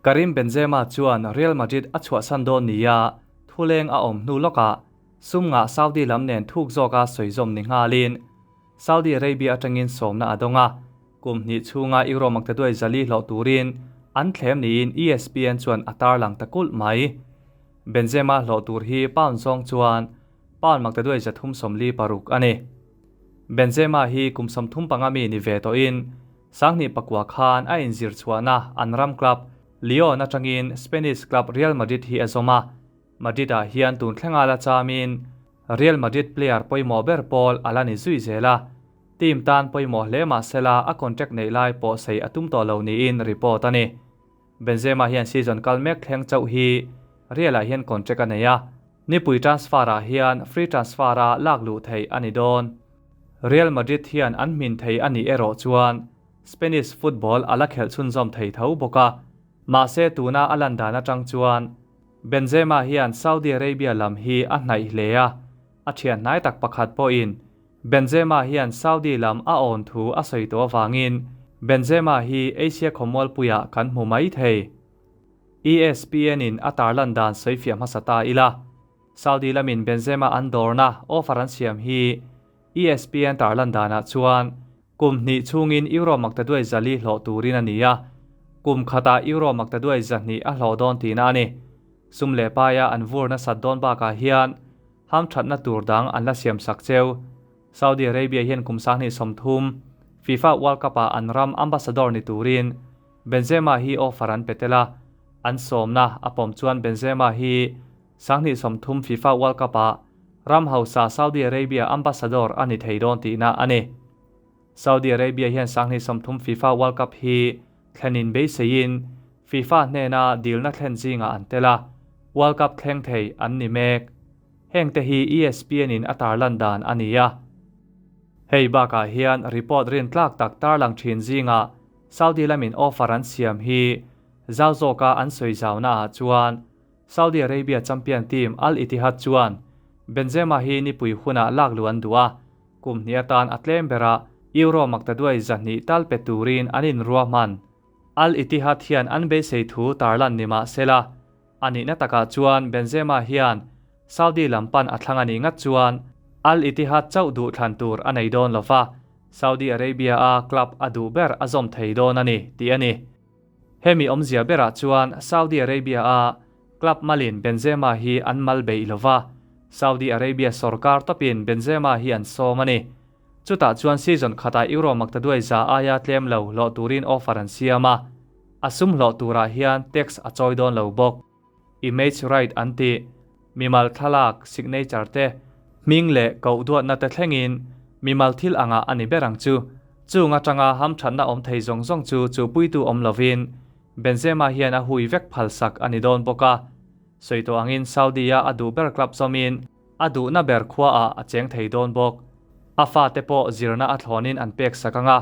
Karim Benzema chuan Real Madrid a chhuahsan dawn nia thuleng a awm hnu lawkah sum ngah Saudi lam nen thuk zawka sawi zawm ni nghalin Saudi Arabia atangin sawmna a dawng a, kum hnih chhunga Euro maktaduai 400 hlawh turin an thlem niin ESPN chuan a tarlang ta kulh mai. Benzema hlawh tur hi pound zawng chuan pound maktaduai 346 a ni. Benzema hi kum 35 mi ni ve tawhin 2009 khan a inzir chhuahna an ram club Lyon atangin Spanish club Real Madrid hi a zawm a, Madrid-ah hian tun thlenga la chamin Real Madrid player pawimawh ber pawl a la ni zui zel a, team tan pawimawh hle mah sela a contract neih lai pawh sei a tum tawh lo niin report a ni. Benzema hian season kal mek thleng chauh hi Real-ah hian contract a nei a, nipui transfer-ah hian free transfer-a lak luh theih a ni dawn. Real Madrid hian an hmin thei a nih erawh chuan Spanish football a la khelh chhunzawm thei tho bawk a, mahse tuna a lan dan atang chuan Benzema hian Saudi Arabia lam hi a hnaih hle a, a thian hnai tak pakhat pawhin Benzema hian Saudi lam a awn thu a sawi tawh avangin Benzema hi Asia khawmualpuiah kan hmu mai thei. ESPN in a tarlan dan sawi fiah hmasa ta ila, Saudi lamin Benzema an dawrna offer an siam hi ESPN tarlan danah chuan kum hnih chhungin Euro maktaduai 400 hlawh turin a ni a, kum khatah Euro maktaduai 200 a hlawh dawn tihna a ni. Sum leh paia an vur nasat dawn bakah hian ham thatna tur dang an la siam sak cheu. Saudi Arabia hian kum 2030 FIFA World Cup-ah an ram ambassador ni turin Benzema hi offer an pe tel a, an sawmna a pawm chuan Benzema hi 2030 FIFA World Cup-ah ram hausa Saudi Arabia ambassador a ni thei dawn tihna a ni. Saudi Arabia hian 2030 FIFA World Cup hi thlenin beiseiin FIFA hnena dilna thlen zingah an tel a, World Cup thleng thei an ni mek. Heng te hi ESPN in a tarlan dan a ni a. Hei bakah hian report rin tlak tak tarlang thin zingah Saudi lamin offer an siam hi zau zawka an sawi zauna ah chuan Saudi Arabia champion team Al Ittihad chuan Benzema hi nipui hunah lak lu an duh a, kum hnih atan a tlem berah Euro maktaduai 200 tal pe turin an inrua hman. Al Ittihad hian an beisei thu tarlan ni mah sela, a nihna takah chuan Benzema hian Saudi lam pan a thlang a nih ngat chuan Al Ittihad chauh duh thlan tur a nei dawn lova, Saudi Arabia a club a duh ber a zawm thei dawn a ni tih a ni. Hemi awmzia berah chuan Saudi Arabia a club malin Benzema hi an mal beih lova, Saudi Arabia sorkar tawpin Benzema hi an sawm a ni. Chutah chuan season khatah Euro maktaduai za aia tlem lo hlawh turin offer an siam a, a sum hlawh turah hian tax a chawi dawn lo bawk. Image right an tih, mimal thlalak, signature te, hming leh koh duatna te thlengin mimal thil angah a ni ber ang chu. Chung atanga hamthatna awm thei zawng zawng chu chuhpuitu awm lovin Benzema hian a hui vek phalsak a ni dawn bawk a. Sawi tawh angin Saudi-a a duh ber club zawmin a duhna ber khuaah a cheng thei dawn bawk. A fate pawh zirna a thlawnin an pek sak ang a,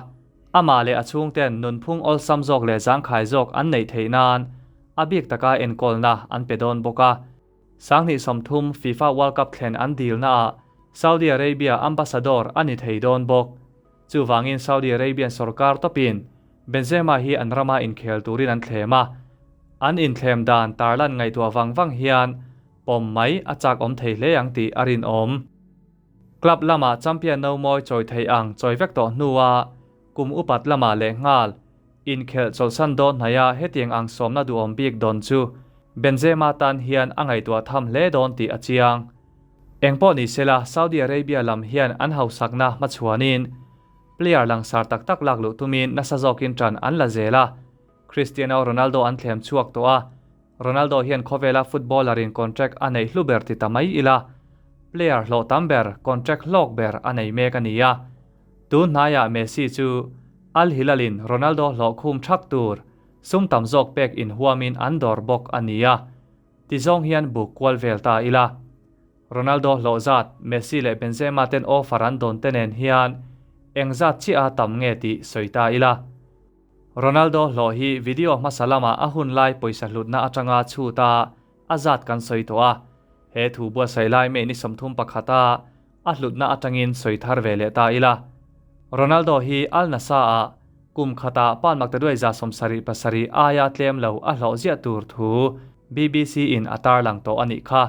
amah leh a chhungten nunphung awlsam zawk leh zangkhai zawk an neih theih nan a bik taka enkawlna an pe dawn bawk a. 2030 FIFA World Cup thlen an dilnaah Saudi Arabia ambassador a ni thei dawn bawk. Chuvangin Saudi Arabian sorkar tawpin Benzema hi an rama inkhel turin an thlem a, an inthlem dan tarlan ngaihtuah vang vang hian pawm mai a chak awm thei hle ang tih a rinawm. Club lamah champion no mawi chawi thei ang chawi vek tawh hnua kum upat lamah leh nghal inkhelh chawlhsan dawn hnaia hetiang ang sawmna duhawm bik dawn chu Benzema tan hian a ngaihtuah tham hle dawn tih a chiang. Engpawh ni sela Saudi Arabia lam hian an hausakna hmachhuanin player langsar tak tak lak luh tumin nasa zawkin tan an la zel a, Cristiano Ronaldo an thlem chhuak tawh a, Ronaldo hian khawvela footballer in contract a neih hlu ber ti ta mai ila, player hlawh tam ber contract hlawk ber a nei mek a ni a. Tun hnaiah Messi chu Al Hilal in Ronaldo hlawh khum thak tur sum tam zawk pek inhuamin an dawr bawk a ni a. Tizawng hian buk kual vel ta ila. Ronaldo hlawh zat, Messi leh Benzema ten offer an dawn te nen hian eng zat chiah a tam nge tih sawi ta ila. Ronaldo hlawh hi video hmasa lamah a hun lai pawisa hlutna atanga chhuta a zat kan sawi tawh a, he thu buatsaih lai May ni 31 a a hlutna atangin sawi thar ve leh ta ila. Ronaldo hi Al Nassr ah. Kum khatah pound maktaduai 77 aia tlem lo a hlawh ziah tur thu BBC in a tarlang tawh a nih kha.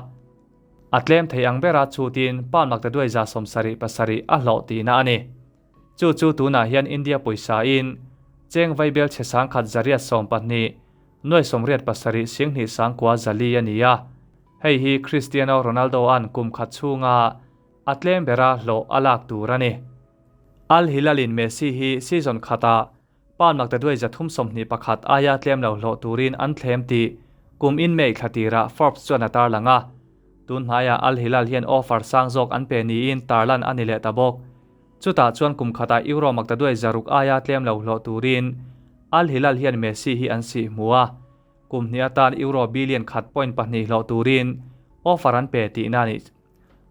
A tlem thei ang bera chhutin pound maktaduai 77 a hlawh tihna a ni. Chu chu tunah hian India pawisa in cheng vaibel chhe sangkhat 812 nuai 87 singhnih sangkua zali a ni a. Hei hi Cristiano Ronaldo-a'n kum khat chhunga a tlem bera hlawh a lak tur a ni. Al Hilal-in Messi hi season khatah pound maktaduai 321 aia tlem lo hlawh turin an thlem tih kum in May thla tirah Forbes chuan a tarlang a. Tun hnaiah Al Hilal hian offer sang zawk an pe niin tarlan a ni leh ta bawk. Chutah chuan kum khatah euro maktaduai 600 aia tlem lo hlawh turin Al Hilal hian Messi hi an sih hmu a. Kum hnih atan euro billion 1.2 hlawh turin offer an pe tihna a ni.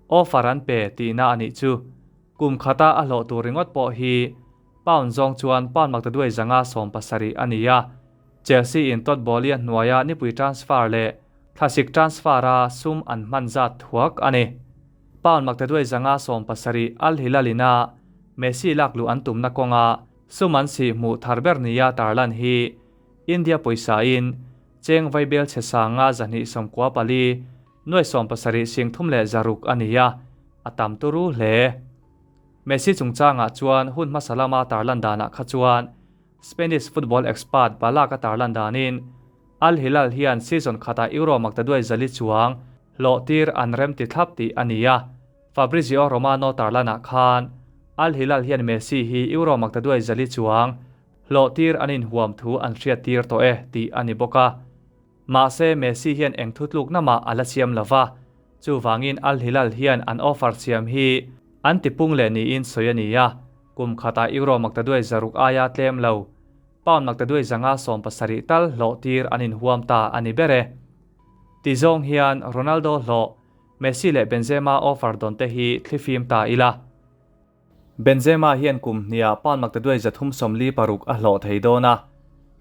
Offer an pe tihna a nih chu. Kum khata a hlawh tur ringawt pawh hi pound zawng chuan pound maktaduai 517 a ni a. Chelsea in Todd Boehly a hnuaia nipui transfer leh thlasik transfer a sum an hman zat thuak a ni. Pound maktaduai 517 Al Hilal ina Messi lak luh an tumna kawnga sum an sih hmuh thar ber nia tarlan hi India pawisa in cheng vaibel chhe sanga 294 nuai 70 sing thum leh zaruk a ni a, a tam turu hle. Messi chungchangah chuan hun hmasa lama tarlan danah kha chuan Spanish football expert Balak a tarlan danin Al Hilal hian season khatah euro maktaduai zali chuang hlawh tir an rem ti thlap tih a ni a. Fabrizio Romano tarlanah khan Al Hilal hian Messi hi euro maktaduai zali chuang hlawh tir an inhuam thu an hriat tir tawh e tih a ni bawk a. Mahse Messi hian eng thutluk namah a la siam lova, chuvangin Al Hilal hian an offer siam hi an tipung leh niin sawi a ni a, kum khatah euro maktaduai 600 aia tlem lo, pound maktaduai 570 tal hlawh tir an inhuam ta a ni ber e. Ti zawng hian Ronaldo hlawh, Messi leh Benzema offer dawn te hi thlifim ta ila. Benzema hian kum hniah pound maktaduai 346 a hlawh thei dawn a,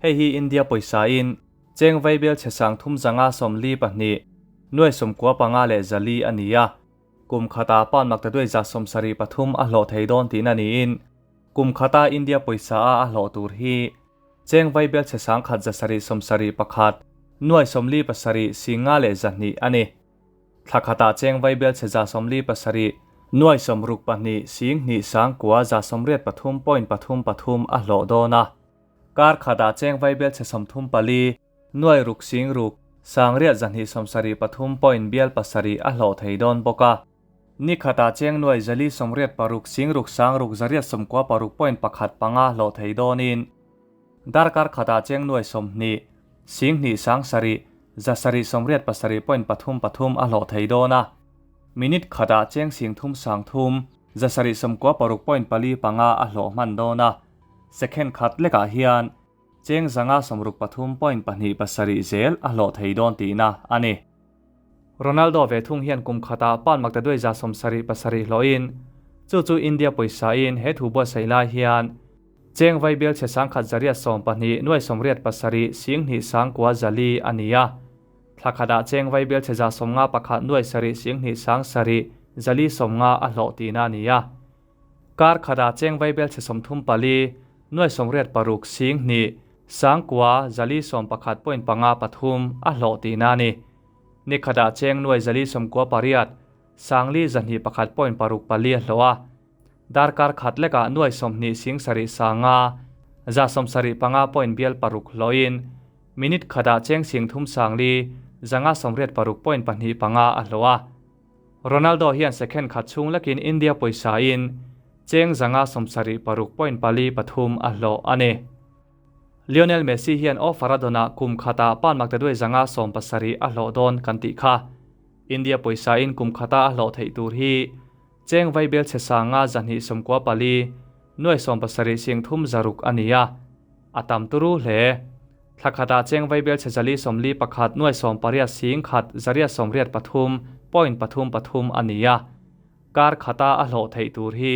hei hi India pawisa in cheng vaibel chhe sang thum 542 nuai 95 leh zali a ni a. Kum khatah pound maktaduai 73 a hlawh thei dawn tihna niin kum khata India pawisa a a hlawh tur hi cheng vaibel chhe sang khat 771 nuai 47 singa leh 200 a ni. Thla khatah cheng vaibel chhe 47 nuai 62 sing hnih sang kua 83.33 a hlawh dawn a. Kar khatah cheng vaibel chhe 34 nuai ruk sing ruk sang riat 273 point bial pasarih a hlawh thei dawn bawk a. Ni khatah cheng nuai 486 sing ruk sang ruk 196.15 hlawh thei dawnin darkar khatah cheng nuai 20 sing hnih sang sarih 787.33 a hlawh thei dawn a. Minute khatah cheng sing thum sang thum 796.45 a hlawh hman dawn a. Second khat lekah hian cheng 563.27 zel a hlawh thei dawn tihna a ni. Ronaldo ve thung hian kum khatah pound maktaduai 77 hlawhin chu chu India pawisa in he thu buatsaih lai hian cheng vaibel chhe sang khat 112 nuai 87 sing hnih sang kua zali a ni a. Thla khatah cheng vaibel chhe 51 nuai sarih sing hnih sang sarih zali 50 a hlawh tihna a ni a. Kar khatah cheng vaibel chhe 34 nuai 86 sing hnih sang kua zali 11.53 a hlawh tihna a ni. Ni khatah cheng nuai 498 sangli 201.64 a hlawh a. Darkar khat lekah nuai 20 sing sarih sanga 75 point bial paruk hlawhin minute khatah cheng sing thum sangli 586.25 a hlawh a. Ronaldo hian second khat chhung lekin India pawisa in cheng 76.43 a hlawh a ni. Lionel Messi hian offer a dawnah kum khatah pound maktaduai 170 a hlawh dawn kan tih kha. India pawisa in kum khata a hlawh theih tur hi cheng vaibel chhe sanga 294 nuai 70 sing thum zaruk a ni a. A tam turu hle. Thla khatah cheng vaibel chhe 441 nuai 80 sing khat 183.33 a ni a. Kar khata a hlawh theih tur hi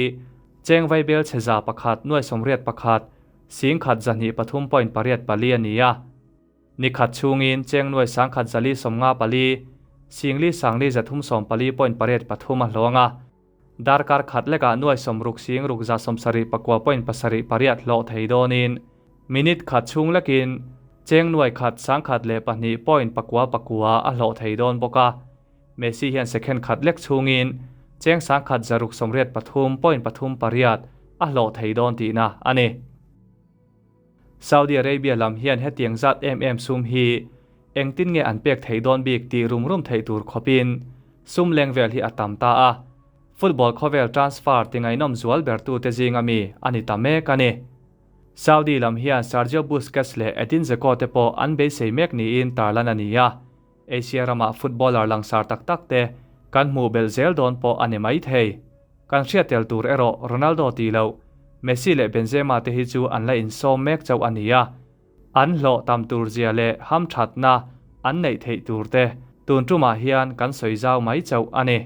cheng vaibel chhe 1 nuai 81 sing khat 203.84 a ni a. Ni khat chungin cheng nuai sang khat 154 sing li sang li 314.83 a hlawng a. Darkar khat lekah nuai 60 sing ruk 79.78 hlawh thei dawnin. Minute khat chhung lekin cheng nuai khat 1002.69 a hlawh thei dawn bawk a. Messi hian second khat lek chhungin cheng 1683.38 a hlawh thei dawn tihna a ni. Saudi Arabia lam hian hetiang zat em em sum hi engtin nge an pek thei dawn bik tih rum rum theih tur khawpin sum leng vel hi a tam ta a, football khawvel transfer ti ngaihnawm zual bertute zinga mi a ni ta mek a ni. Saudi lam hian Sergio Busquets leh Edin Dzeko te pawh an beisei mek niin tarlan a ni a, Asia ramah footballer langsar tak tak te kan hmuh belh zel dawn pawh a ni mai thei. Kan hriat tel tur erawh Ronaldo tih loh, Messi leh Benzema te hi chu an la insawm mek chauh a ni a, an hlawh tam tur zia leh hamthatna an neih theih tur te tun tumah hian kan sawi zau mai chauh a ni.